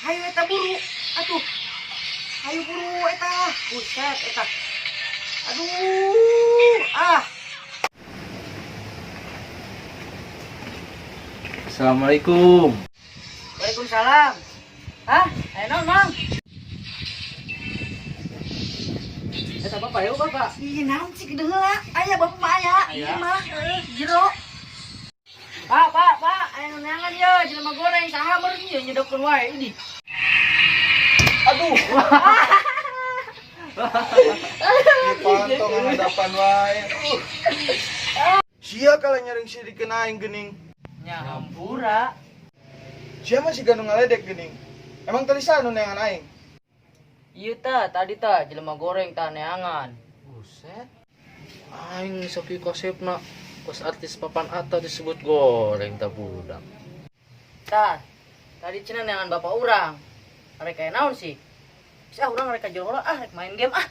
Hayu eta buru. Atuh. Hayu buru eta. Buset eta. Aduh, ah. Assalamualaikum. Waalaikumsalam. Hah? Ayo naon, Mang? Eta bapak ya bapak. Ih, naon sih gede heula? Aya bapak mah aya. Aya. Ieu mah heuh, jero. Pak, pak, pak, aya nu neangan ye, jelema goreng saha meureun ieu nyedokeun wae ini. Aduh. Dipantau hadapan wae. Sia kala nyaring sirikeun aing geuning. Nya hampura. Sia masih ganu ngaledek geuning. Emang tadi saha nu neangan aing? Ieu tah, tadi tah jelema goreng tah neangan. Buset. Aing sok ieu kosepna. Kos artis papan atas disebut goreng ta budak. Tah, tadi cenah neangan bapak urang. Arek aya naon sih? Bisa urang rek ka jero ah, rek main game ah.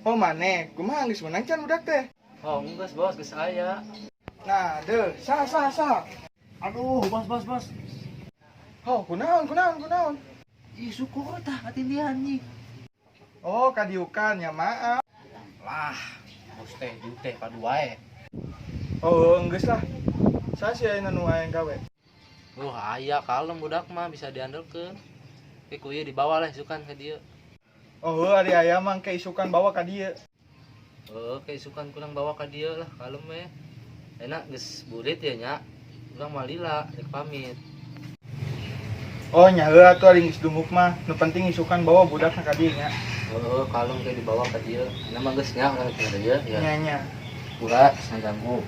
Oh maneh, kumaha geus menang can budak teh? Oh, geus bos, geus aya. Nah, deuh, saha saha saha. Aduh, bos bos bos. Oh, kunaon kunaon kunaon. Ih, suku tah katindihan nih. Oh, kadiukan ya maaf. Lah, bos teh diuk teh padu wae. Oh, geus lah. Saha sih ayeuna nu aing gawe? Wah, aya kalem budak mah bisa diandalkeun. Tapi ku ieu dibawa lah isukan ka dieu. Oh, heuh, ari aya mah ke isukan bawa ka dieu. Heeh, ke isukan kurang bawa ka dieu lah kalem we. Enak geus burit ya nya. Urang mah lila rek pamit. Oh, nya heuh atuh ari geus dumuk mah. Nu penting isukan bawa budakna ka dieu nya. Heeh, kalem ke dibawa ka dieu. Enak mah geus nya urang ka dieu ya. Nya nya. Pura ganggu.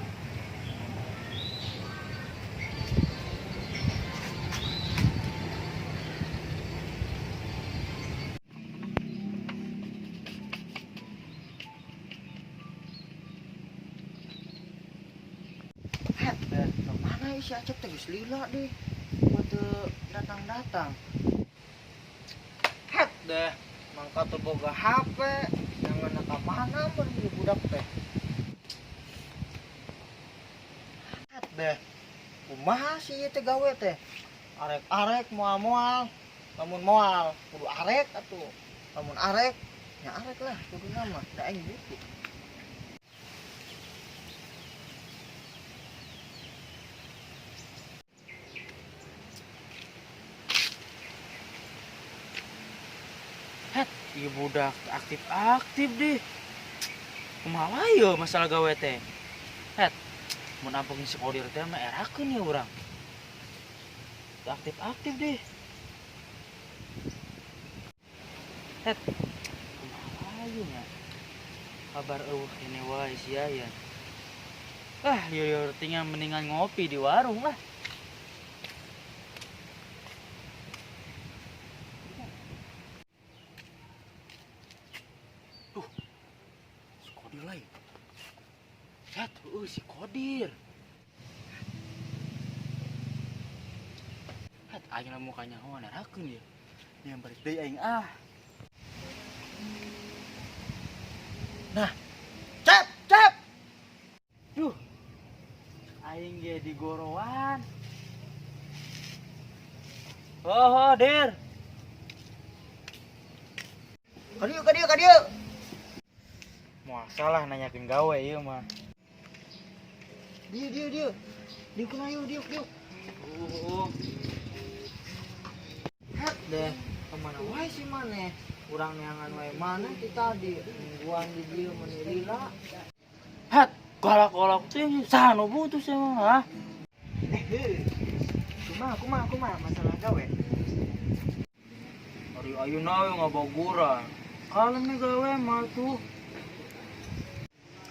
Het, mana si Acep teh geus lila deh. Buat datang-datang. Het deh, mangka teu boga HP, jangan ka mana mun ieu budak teh. Het deh, kumaha sih ieu teh gawe teh? Arek-arek moal-moal, lamun moal kudu arek atuh. Lamun arek, nya arek lah kuduna mah, da aing butuh. Het, ieu budak aktif-aktif deh. Kumaha wae yeuh masalah gawe teh. Het, mun ampung si Kodir teh mah erakeun ya urang. Aktif-aktif deh. Het, kumaha wae nya. Kabar eueuh kene wae sia ya. Ah, lieur-lieur tinggal mendingan ngopi di warung lah. Duh, si Kodir lain. Lihat, si Kodir. Lihat, aing lah mukanya oh, narakeun ya. Yang balik deui aing ah. Nah, Cep, cep. Duh. Aing ge di gorowan. Oh, oh, Dir. Ka dieu, ka dieu, ka dieu. Moal salah nanyakeun gawe ieu mah. Dieu, dieu, dieu. Dieu kumaha ieu, dieu, dieu. Het deh, kemana wae si maneh? Urang neangan wae maneh ti tadi, nungguan di dieu meuni lila. Het, galak-galak teh saha nu butuh sih mah, ha? Heuh. Kumaha, kumaha, kumaha masalah gawe? Ari ayeuna we ngabaguran. Kalem nih gawe mah tuh.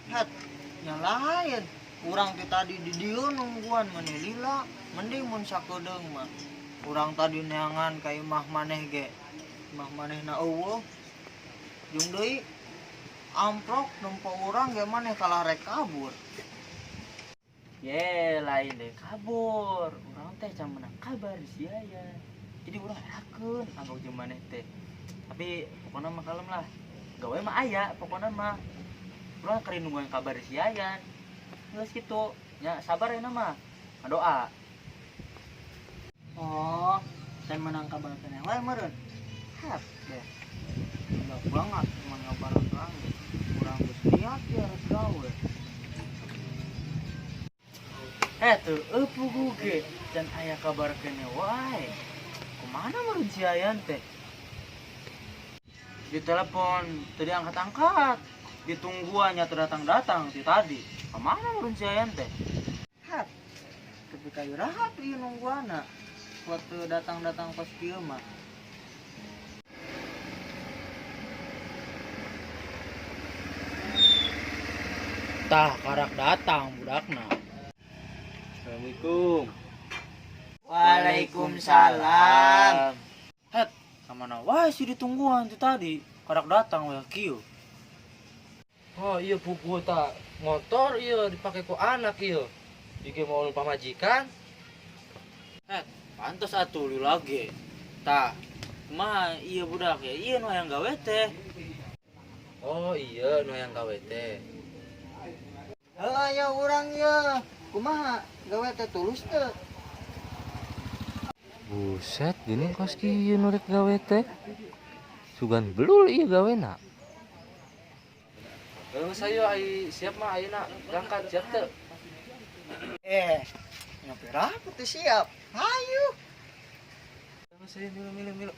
Het, nya lain. Urang ti tadi di dieu nungguan meuni lila, mending mun sakedeung mah. Urang tadi neangan ka imah maneh ge. Imah manehna eueuh. Jeung deui amprok nempo urang ge maneh kalah rek kabur. Ye, lain deh kabur. Urang teh can menang kabar di sia ya. Jadi urang erakeun amprok jeung maneh teh. Tapi pokona mah kalem lah. Gawe mah aya, pokona mah. Urang keur nungguan kabar di sia ya. Geus kitu. Nya sabar ya mah. Ngadoa. Oh, saya menang kabar keneh wae meureun. Hat deh. Gila banget cuman ngabaran urang ge. Urang geus niat ya rek gawe. Eh tuh, pugu ge can aya kabar keneh wae. Kumaha meureun si Ayan teh? Di telepon tadi angkat-angkat. Ditungguannya teu datang-datang ti tadi. Kemana meureun si Ayan teh? Hat. Tapi kayu rahat ieu nungguana. Kuat teu datang-datang kos kieu mah. Tah karak datang budakna. Assalamualaikum. Waalaikumsalam. Het, kamana wae sih ditungguan ti tadi. Karak datang we kieu. Oh iya pugu tak motor iya dipakai ku anak iya. Iki mau pamajikan. Het, pantes atuh lu lagi. Tah, kumaha iya budak ya? Iya nu hayang gawe teh. Oh iya nu hayang gawe teh. Heuh ya urang ye. Kumaha gawe teh tulus teu? Buset, gini kos kieu nu rek gawe teh. Sugan belul ieu gawena. Geus ayo ai siap mah ayeuna berangkat siap teu? Eh, ngopi rapat teh siap. Hayu. Geus ayo milu milu milu.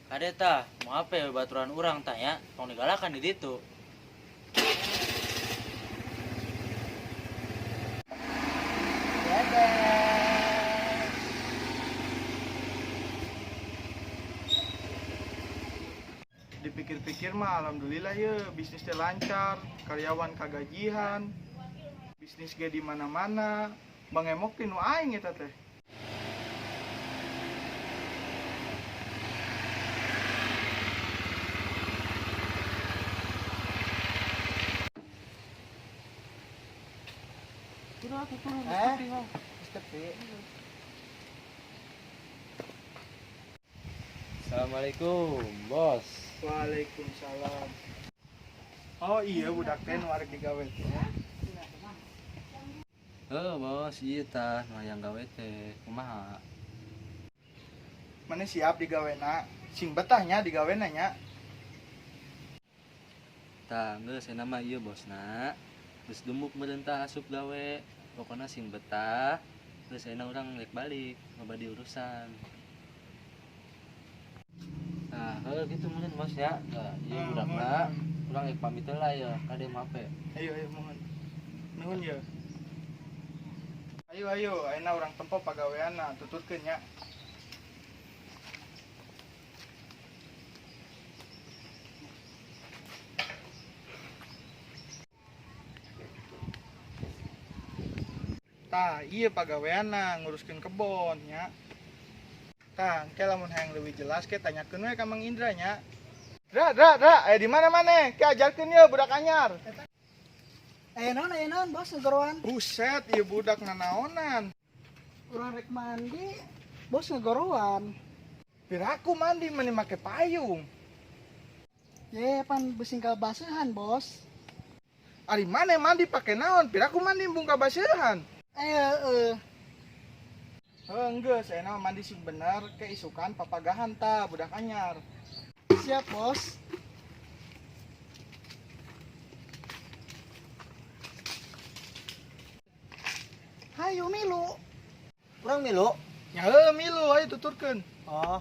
Kade tah, mau apa ya baturan urang tah ya? Tong digalakan di ditu. Dadah. Dipikir-pikir mah alhamdulillah ya bisnis teh lancar, karyawan kagajihan, bisnis ge di mana-mana. Bang Emok teh nu aing eta teh. Eh, geus tepi. Assalamualaikum, Bos. Waalaikumsalam. Oh iya budak teh nu arek digawe teh. Heuh, Bos, ieu tah nu hayang gawe teh. Kumaha? Mana siap digawena? Sing betah nya digawena nya. Tah, geus cenah mah ieu bosna. Geus dumuk meureun tah asup gawe. Pokona sing betah. Geus ayeuna urang rek balik, loba diurusan. Nah, heuh kitu meureun bos ya. Tah, ieu Ah, budakna. Urang rek pamit heula ya, kade HP. Ayo ayo mohon. Nuhun ya. Ayo ayo, ayeuna urang tempo pagaweanna, tuturkeun nya. Tah, iya pagaweanna nguruskeun kebon nya. Tah, engke lamun hayang leuwih jelas ke tanyakeun we ka Mang Indra nya. Dra, Dra, Dra, aya di mana maneh? Ke ajarkeun ye budak anyar. Aya naon bos ngegoroan. Buset, ieu budak nanaonan. Urang rek mandi, bos ngegoroan. Piraku mandi meni make payung. Ye, pan besingkal basehan, bos. Ari maneh mandi pake naon? Piraku mandi embung kabaseuhan. Eh, eh. Heuh, geus, ayeuna mah mandi sing bener ke isukan papagahan ta budak anyar. Siap, bos. Hayu milu. Urang milu. Nya heuh milu ayo tuturkeun. Oh,